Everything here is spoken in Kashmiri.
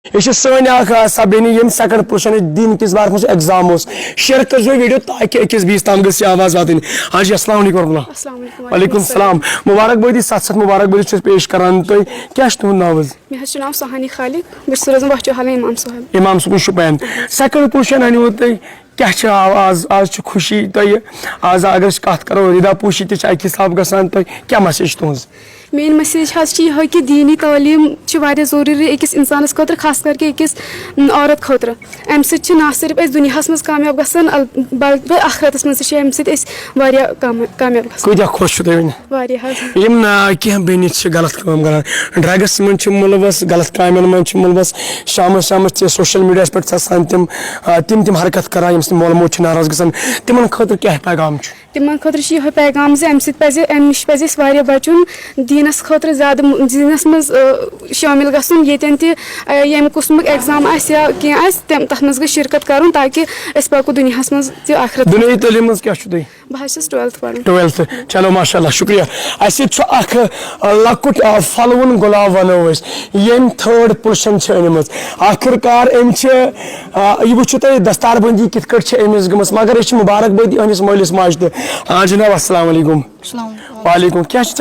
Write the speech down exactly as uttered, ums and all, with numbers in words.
یہِ چھِ سٲنۍ اکھ، آ، سۄ بیٚنہِ، ییٚمۍ سیکنڈ پوزیشن دِنہٕ کِس بارس منٛز ایگزام اوس۔ شیئر کٔرزیو ویڈیو تاکہِ أکِس بیٚیِس تام گٔژھ یہِ آواز واتٕنۍ۔ حاجی، السلام علیکم ورحمۃ اللہ۔ السلام علیکم۔ وعلیکم السلام۔ مبارک بٲدی، ستھ ستھ مبارک بٲدی چھِ أسۍ پیش کران تۄہہِ۔ کیٛاہ چھُ تُہُنٛد ناو حظ؟ مےٚ حظ چھُ ناو سہانی خالق، بہٕ چھَس روزان وۄٹھ چوہل امام صٲب۔ امام صٲبُن شُپین۔ سیکنڈ پوزیشن أنِو تُہۍ، کیٛاہ چھِ آ-، آز، آز چھِ خوشی تۄہہِ؟ آز اگر أسۍ کتھ کرو، ردا پوشی تہِ چھِ اکہِ حساب گژھان، تۄہہِ کیٛاہ مسیج چھِ تُہنٛز؟ میٲنۍ مسیج حظ چھِ یِہے کہِ دینی تعلیٖم چھِ واریاہ ضروٗری أکِس انسانس خٲطرٕ، خاص کر کہِ أکِس، م، عورت خٲطرٕ۔ امہِ سۭتۍ چھِ نہ صرف أسۍ دُنیاہس منٛز کامیاب گژھان، ال-، بلکہِ آخرتس منٛز تہِ چھِ امہِ سۭتۍ أسۍ واریاہ کام-، کامیاب گژھان۔ کۭتیٛاہ خۄش چھِو تُہۍ وۄنۍ؟ واریاہ حظ۔ یِم نا کینٛہہ بیٚنہِ چھِ غلط کٲم کران، ڈرگس منٛز چھِ مُلوث، غلط کامٮ۪ن منٛز چھِ مُلوث، شامس شامس چھِ سوشل میڈیاہس پٮ۪ٹھ چھِ آسان تِم، آ، تِم تِم حرکت کران، ییٚمہِ سۭتۍ مول موج چھِ ناراض گژھان۔ تِمن خٲطرٕ کیٛاہ پیغام چھُ؟ تِمن خٲطرٕ چھُ یِہوے پیغام زِ امہِ سۭتۍ پزِ، امہِ نِش پزِ اسہِ واریاہ بچُن، دیٖنس خٲطرٕ زیادٕ م-، دیٖنس منٛز، آ، شٲمِل گژھُن، ییٚتٮ۪ن تہِ، آ، ییٚمہِ قٕسمُک ایگزام آسہِ یا کینٛہہ آسہِ، تِم، تتھ منٛز گژھِ شرکت کرُن، تاکہِ أسۍ پکو دُنیاہس منٛز تہِ آخرت۔ دُنیٲیی تعلیٖم منٛز کیٛاہ چھُو تُہۍ؟ بہٕ حظ چھَس ٹُویلتھ پران۔ ٹُویلتھ۔ چلو ماشاء اللہ، شُکریہ۔ اَسہِ ییٚتہِ چھُ اکھ، آ، لۄکُٹ، آ، پھۄلوُن گۄلاب وَنو أسۍ، ییٚمۍ تھٲرڈ پُزیشن چھِ أنمٕژ۔ آخر کار أمۍ چھِ، آ، یہِ وٕچھِو تُہۍ دستار بندی کِتھ کٲٹھۍ چھِ أمِس گٔمٕژ، مگر أسۍ چھِ مُبارک بٲدی أہنٛدِس مٲلِس ماجہِ تہِ۔ آ جناب، السلام علیکم۔ السلام علیکم۔ وعلیکم، کیٛاہ چھُ ژےٚ